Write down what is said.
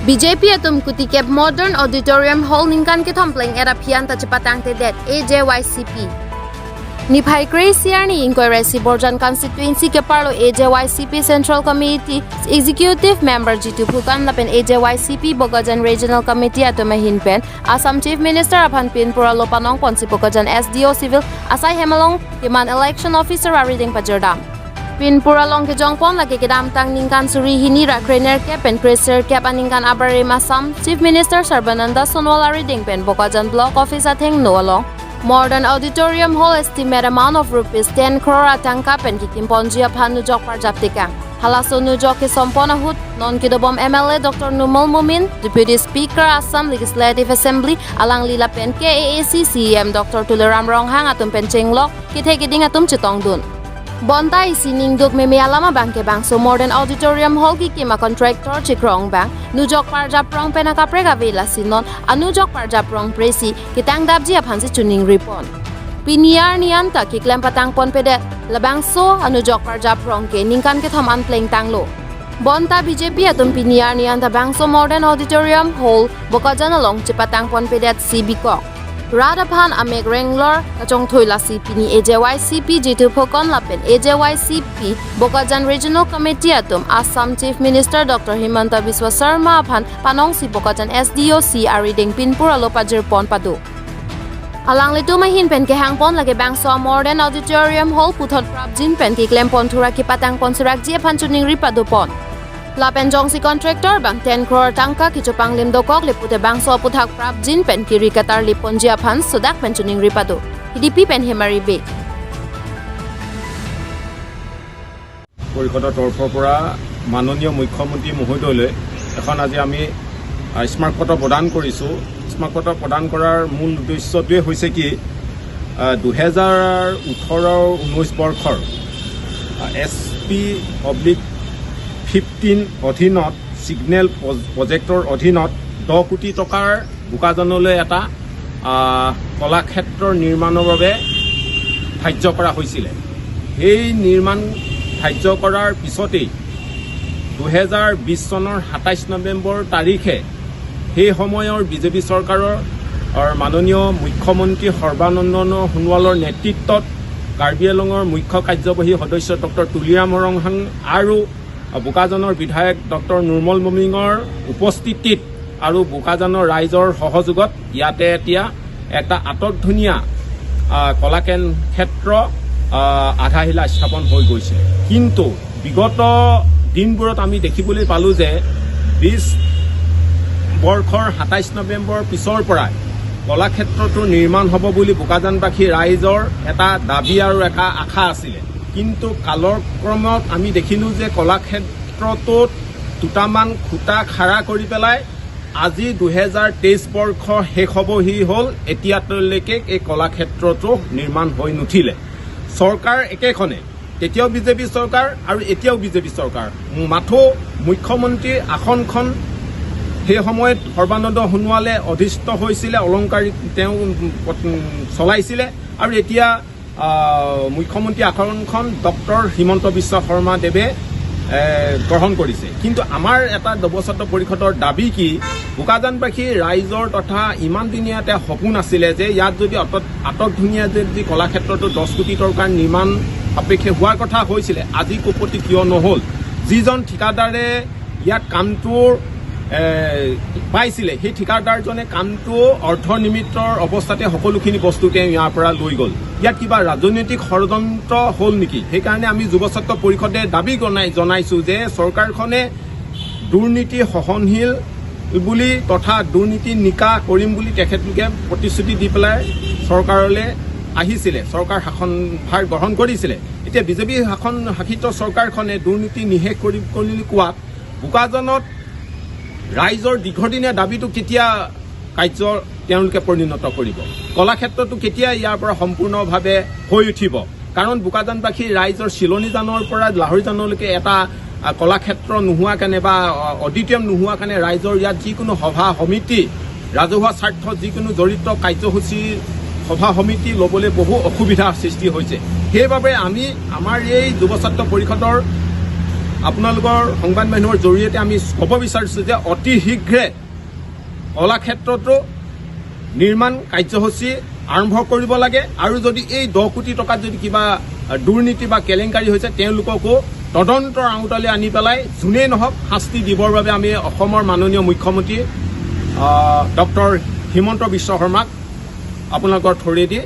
BJP atum kutikep Modern Auditorium Hall ningkan ki thompleng era phian ta chipatang te det AJYCP. Ni phai Kresiar ni inquiry si Borjan constituency ke parlo AJYCP Central Committee Executive Member Jitu Phukan lapen AJYCP Bokajan Regional Committee atum hinpen Assam Chief Minister aphan pin pura lopanong ponsi Bokajan SDO Civil Asai Hemalong Himan Election Officer ariding pajerdam. Pin pura long ke jongpon lagi ke dam tang ningkan suri hini ra krener ke pen kreser ke paningkan abare Assam Chief Minister Sarbananda Sonowal ariding pen Bokajan Block Office atheng no along Modern Auditorium Hall estimate amount of rupees 10 crore atangka pen kikim ponjia phanu jok par japtika. Halaso nu jok ke sompona hut non kidobom MLA Dr. Numal Mumin, Deputy Speaker Assam Legislative Assembly alang lila pen KAAC CM Dr. Tuliram Ronghang atum pen chenglok kithe kiding atum chitong dun. Bonta isi ningduk meme alama bangke bangso Modern Auditorium Hall ki kima contractor chikrong bang nujok parjap rong pena kaprega vela sinon anujok parjap rong presi kitang dabji aphansi chuning ripon. Piniar nianta kiklem patang pon pede labangso anujok parjap rong ke ningkan ke thom anpleng tanglo. Bonta BJP atum piniar nianta bangso Modern Auditorium Hall Bokajan along chipatang pon pedet CB kok. Radhapan Amek Wrangler kachong thoila CP ni AJYCP Jitu Phokon lapen AJYCP Bokajan Regional Committee atum Assam Chief Minister Dr. Himanta Biswa Sarma aphan panong si Bokajan SDO C ariding pinpur alo pajir pon padu. Alang litu mahin pen ke hang pon lagi bangso Modern Auditorium Hall puthot prabjin pen ki klem pon thura ki patang pon surak ji phan chuning ripadu pon. Lapen jongsi contractor bang 10 crore tangka kichupang lim dokok lipute bangso puthak prabjin pen ki rikatar lipon jia phan sudak pen chuning ripadu. HDP pen hemari be. পৰিষদৰ তৰফৰ পৰা মাননীয় মুখ্যমন্ত্ৰী মহোদয়লৈ এখন আজি আমি স্মাৰকপত্ৰ প্ৰদান কৰিছোঁ। স্মাৰকপত্ৰ প্ৰদান কৰাৰ মূল উদ্দেশ্যটোৱে হৈছে কি 2018-19 বৰ্ষৰ এছ পি অব্লিক 15 অধীনত ছিগনেল প্ৰজেক্টৰ অধীনত 10 কোটি টকাৰ বোকাজানলৈ এটা কলাক্ষেত্ৰৰ নিৰ্মাণৰ বাবে ধাৰ্য কৰা হৈছিলে। সেই নিৰ্মাণ ধাৰ্য কৰাৰ পিছতেই 2020 চনৰ 27 নৱেম্বৰ তাৰিখে সেই সময়ৰ বিজেপি চৰকাৰৰ মাননীয় মুখ্যমন্ত্ৰী সৰ্বানন্দ সোণোৱালৰ নেতৃত্বত কাৰ্বি আংলঙৰ মুখ্য কাৰ্যবাহী সদস্য ডক্টৰ তুলিৰাম ৰংহাং আৰু বোকাজানৰ বিধায়ক ডক্টৰ নুৰমল মমিঙৰ উপস্থিতিত আৰু বোকাজানৰ ৰাইজৰ সহযোগত ইয়াতে এতিয়া এটা আটকধুনীয়া কলাকেন ক্ষেত্ৰ আধাৰশিলা স্থাপন হৈ গৈছে। কিন্তু বিগত দিনবোৰত আমি দেখিবলৈ পালোঁ যে 20 বৰ্ষৰ 27 নৱেম্বৰৰ পিছৰ পৰাই কলাক্ষেত্ৰটো নিৰ্মাণ হ'ব বুলি বোকাজানবাসী ৰাইজৰ এটা দাবী আৰু এটা আশা আছিলে। কিন্তু কালক্ৰমত আমি দেখিলোঁ যে কলাক্ষেত্ৰটোত দুটামান খুঁটা খাৰা কৰি পেলাই আজি 2023 বৰ্ষ শেষ হ'বহি হ'ল, এতিয়ালৈকে এই কলাক্ষেত্ৰটো নিৰ্মাণ হৈ নুঠিলে। চৰকাৰ একেখনে, তেতিয়াও বিজেপি চৰকাৰ আৰু এতিয়াও বিজেপি চৰকাৰ, মাথো মুখ্যমন্ত্ৰীৰ আসনখন সেই সময়ত সৰ্বানন্দ সোণোৱালে অধিষ্ঠ হৈছিলে, অলংকাৰিক তেওঁ চলাইছিলে আৰু এতিয়া মুখ্যমন্ত্ৰী আসনখন ডক্টৰ হিমন্ত বিশ্ব শৰ্মা দেৱে গ্ৰহণ কৰিছে। কিন্তু আমাৰ এটা যুৱ ছাত্ৰ পৰিষদৰ দাবী কি, বোকাজানবাসী ৰাইজৰ তথা ইমান দিনীয়া এটা সপোন আছিলে যে ইয়াত যদি আটকধুনীয়া যদি কলাক্ষেত্ৰটো 10 কোটি টকাৰ নিৰ্মাণ সাপেক্ষে হোৱাৰ কথা হৈছিলে, আজি কোপতি কিয় নহ'ল? যিজন ঠিকাদাৰে ইয়াত কামটোৰ পাইছিলে, সেই ঠিকাদাৰজনে কামটো অৰ্ধনিৰ্মিতৰ অৱস্থাতে সকলোখিনি বস্তু তেওঁ ইয়াৰ পৰা লৈ গ'ল। ইয়াত কিবা ৰাজনৈতিক ষড়যন্ত্ৰ হ'ল নেকি? সেইকাৰণে আমি যুৱ ছাত্ৰ পৰিষদে দাবী জনাইছোঁ যে চৰকাৰখনে দুৰ্নীতি সহনশীল বুলি তথা দুৰ্নীতি নিকা কৰিম বুলি তেখেতলোকে প্ৰতিশ্ৰুতি দি পেলাই চৰকাৰলৈ আহিছিলে, চৰকাৰ শাসনভাৰ গ্ৰহণ কৰিছিলে। এতিয়া বিজেপি শাসিত চৰকাৰখনে দুৰ্নীতি নিশেষ কৰিম বুলি কোৱাত বোকাজানত ৰাইজৰ দীৰ্ঘদিনীয়া দাবীটো কেতিয়া কাৰ্য তেওঁলোকে পৰিণত কৰিব? কলাক্ষেত্ৰটো কেতিয়া ইয়াৰ পৰা সম্পূৰ্ণভাৱে হৈ উঠিব? কাৰণ বোকাজানবাসী ৰাইজৰ চিলনীজানৰ পৰা লাহৰীজানলৈকে এটা কলাক্ষেত্ৰ নোহোৱা কাৰণে বা অডিটৰিয়াম নোহোৱা কাৰণে ৰাইজৰ ইয়াত যিকোনো সভা সমিতি, ৰাজহুৱা স্বাৰ্থত যিকোনো জড়িত কাৰ্যসূচী সভা সমিতি ল'বলৈ বহু অসুবিধাৰ সৃষ্টি হৈছে। সেইবাবে আমি আমাৰ এই যুৱ ছাত্ৰ পৰিষদৰ আপোনালোকৰ সংবাদ মাধ্যমৰ জৰিয়তে আমি ক'ব বিচাৰিছোঁ যে অতি শীঘ্ৰে কলাক্ষেত্ৰতো নিৰ্মাণ কাৰ্যসূচী আৰম্ভ কৰিব লাগে আৰু যদি এই 10 কোটি টকাত যদি কিবা দুৰ্নীতি বা কেলেংকাৰী হৈছে, তেওঁলোককো তদন্তৰ আওতালৈ আনি পেলাই যোনেই নহওক শাস্তি দিবৰ বাবে আমি অসমৰ মাননীয় মুখ্যমন্ত্ৰী ডক্টৰ হিমন্ত বিশ্ব শৰ্মাক আপোনালোকৰ থ্ৰুৱেদি